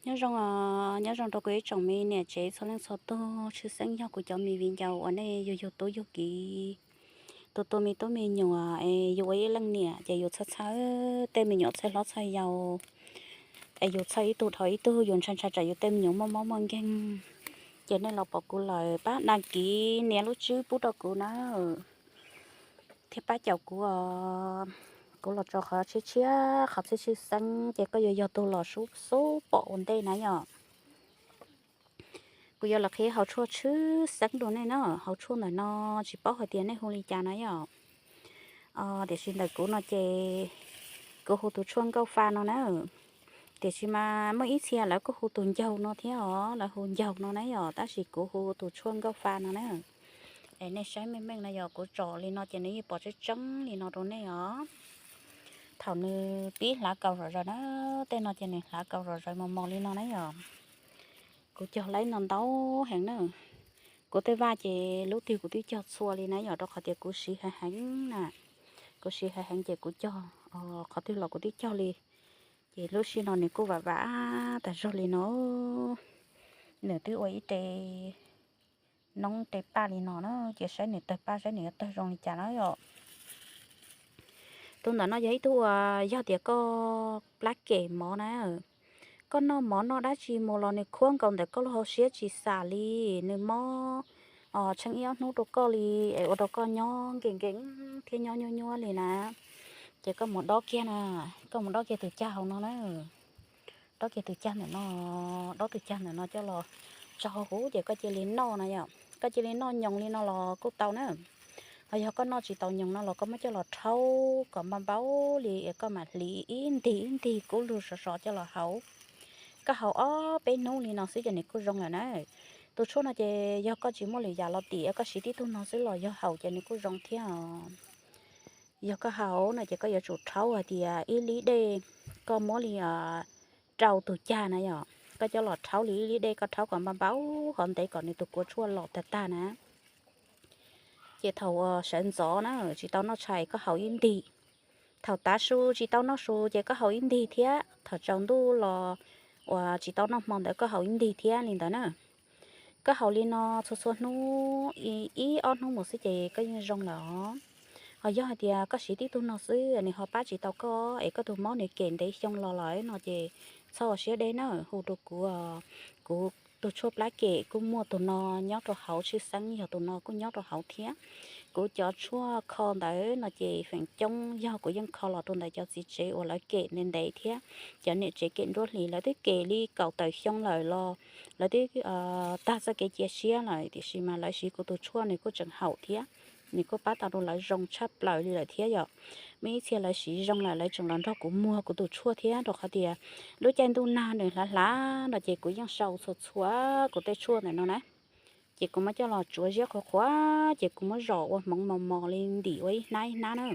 Nyob zoo, nyob zoo rau kuv ib tsoom me niam tsev txhua leej txhua tug, tshwj xeeb yog kuv cov me viv ncaus uas nej yug yug tub yug kiv, tus tus me tub me nyuam es yus ua ib leej niam ces yus txhawj txhawj tej me nyuam txhawj hlob txhawj yau, es yus txhawj ib tug dhau ib tug, yus ntshai ntshai tsam yus tej me nyuam muaj mob muaj nkeeg. Ces nej los pom kuv lawm pab dag kiv nias lub tswb pub rau kuv na, thiab pab caum kuv. Kuv los tso qhov tshiab tshiab qhov txhib tshwj xeeb ces koj yuav yog tus los sub xub pom ua ntej na yom. Kuv yuav los qhib hauv tshuaj tshwj xeeb rau nej na. Hauv tshuaj ntawm no tsis paub hais tias nej hu li cas na yom. Tiam sis ntawm kuv no ces kuv hu tus tshuaj nkauj fa no na. Tiam sis mas muaj ib txhia lawv kuj hu tus ncaug no thiab os, lawv hu ncaug no na yom, tab sis kuv hu tus tshuaj nkauj fa no na. Es nej saib meej meej na yom, kuv tsom li no ces nws yeej pom tseeb tseeb li no rau nej os. Thaum nws pib hlav kaus zom zaws na, tej no ces nws hlav kaus zom zaws mos mos li no na yom. Kuv cog laib no ntau heev na. Kuv tej vaj ces lub twg kuv twb cog txhua li na yom, rau qhov tias kuv siv heev heev na. Kuv siv heev heev ces kuv cog qhov twg los kuv twb cog li. Ces lub sij no nws kuj vam vam tas zog li no. Nws twb ua ib re noob re paj li no na, ces saib nws tawg paj saib nws yuav tawg zoo li cas na yom. Tus ntawm no yog ib tug uas yog tias koj plab kem mov na, koj noj mov noj dab tsi mus los nws khuab nkaus ntawm koj lub hauv siab tsis xam li, nws mob tsheej ib ob hnub rau koj li, es ua rau koj nyob nkees nkees thiab nyob nyuaj nyuaj li na. Ces koj mus dob kiag na, koj mus dob kiag tus cag hauv no na. Dob kiag tus cag ntawm no, dob tus cag ntawm no coj los tso huv ces koj cia li noj na yom. Koj cia li noj nyoos li no los kuj tau na. Ho yog koj noj tsis tau nyoos no los koj muab coj los rhaub kom npau npau li es koj mam hliv ib ntig ib ntig kub lug sov sov coj los haus. Koj haus ob peb hnub li no xwb ces nws kuj zoo lawm na. Tus tshuaj no ces yog koj tsis muaj lwm yam los tim, koj siv tib tug no xwb los yog haus ces nws kuj zoo thiab os. Yog koj haus no ces koj yuav tsum rhaub hais tias ib lib dej, koj muab li rau tus cag na yom, koj coj los rhaub li ib lib dej, koj rhaub kom npau npau hov ntev kom nws tus kua tshuaj los tag tag na. Ces thaum uas sawv ntxov na, tsis tau noj tshais koj haus ib ntig. Thaum tav su tsis tau noj su ces koj haus ib ntig thiab. Thaum tsaus ntuj los uas tsis tau noj hmo ntawd koj haus ib ntig thiab li ntawd na. Koj haus li no txhua txhua hnub ib ob hnub mus xwb ces koj yeej zoo lawm os. Ho yog hais tias koj siv tib tug no xwb nws ho pab tsis tau koj es koj tus mob nws kem ntev xyoo los lawm no ces txhob ua siab deb na, hu rau kuv. Kuv tus tshuaj plab kem kuj muaj tus no nyob rau hauv, tshwj xeeb yog tus no kuj nyob rau hauv thiab. Kuv cov tshuaj kho ntawd no ces feem coob yog kuv yeej kho los rau ntawm cov txiv tsev uas lawv kem ntev ntev thiab. Cov niam tsev kem nruab hlis lawv twb kem li kaum tawm xyoo lawm los lawv twb tag txoj kev cia siab lawm, tiam sis mas lawv siv kuv tus tshuaj nws kuj tseem haum thiab. Nws kuj pab tau rau lawv zoo tshaj plaws li lawm thiab yom. Muaj ib txhia lawv siv zoo lawm lawv tseem los nrog kuv muag kuv tus tshuaj thiab, rau qhov tias lub caij ntuj nag nws hlav hlav no ces kuv yeej sau txhua txhua kuv tej tshuaj ntawm no na. Ces kuv muab coj los tsuav ziab qhuav qhuav ces kuv muab zom ua hmoov mos mos li ntim ua ib hnab ib hnab na.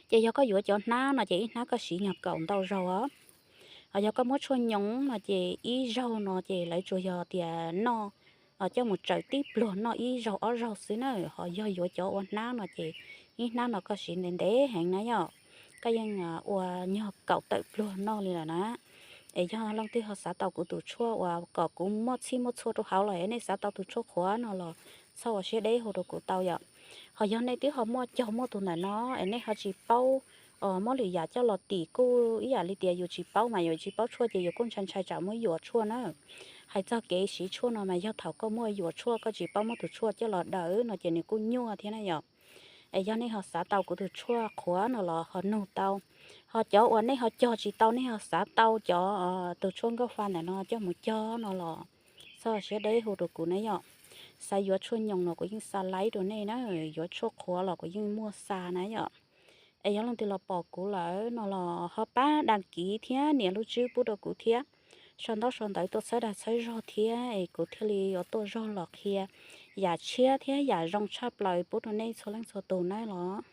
Ces yog koj yuav cov hnab no ces ib hnab koj siv nyuag kaum ntau zaug os. Ho yog koj muab tshuaj nyoos no ces ib zaug no ces lawv tsuas yog tias noj, coj mus tsaws tib pluag noj ib zaug ob zaug xwb na. Ho yog yuav cov ua hnab no ces ib hnab no koj siv ntev ntev heev na yom, koj yeej ua nyuag kaum tawm pluag noj li lawm na. Es yog leej twg ho xav tau kuv tus tshuaj uas kom kuv muaj txhij muaj txhua rau hauv los nej xav tau tus tshuaj qhuav no los txhob ua siab deb hu rau kuv tau yom. Ho yog nej twb ho muaj cog muaj tus ntawm no es nej ho tsis paub muab lwm yam coj los tim kuj ib yam li tias yus tsis paub mas yus tsis paub tshuaj ces yus kuj ntshai ntshai tsam muab yuam tshuaj na. Hais txog kev siv tshuaj no mas yog thaum koj muaj yuam tshuaj koj tsis paub muab tus tshuaj coj los daws no ces nws kuj nyuaj thiab na yom. Es yog nej ho xav tau kuv tus tshuaj qhuav no los ho nug tau. Ho cov uas nej ho cog tsis tau nej ho xav tau cov tus tshuaj nkauj fa ntawm no coj mus cog no los txhob siab deb hu rau kuv na yom. Xav yuav tshuaj nyoos los kuv yeej xa laib rau nej na, yuav tshuaj qhuav los kuv yeej muaj xa na yom. Es yog leej twg los pom kuv lawm no los ho pab dag kiv thiab nias lub tswb pub rau kuv thiab. Sau ntaub sau ntawv tuaj txhawb dag txhawb zog thiab es kuv thiaj li yuav tuaj zog los qhia yam tshiab thiab yam zoo tshaj plaws pub rau nej txhua leej txhua tus na los.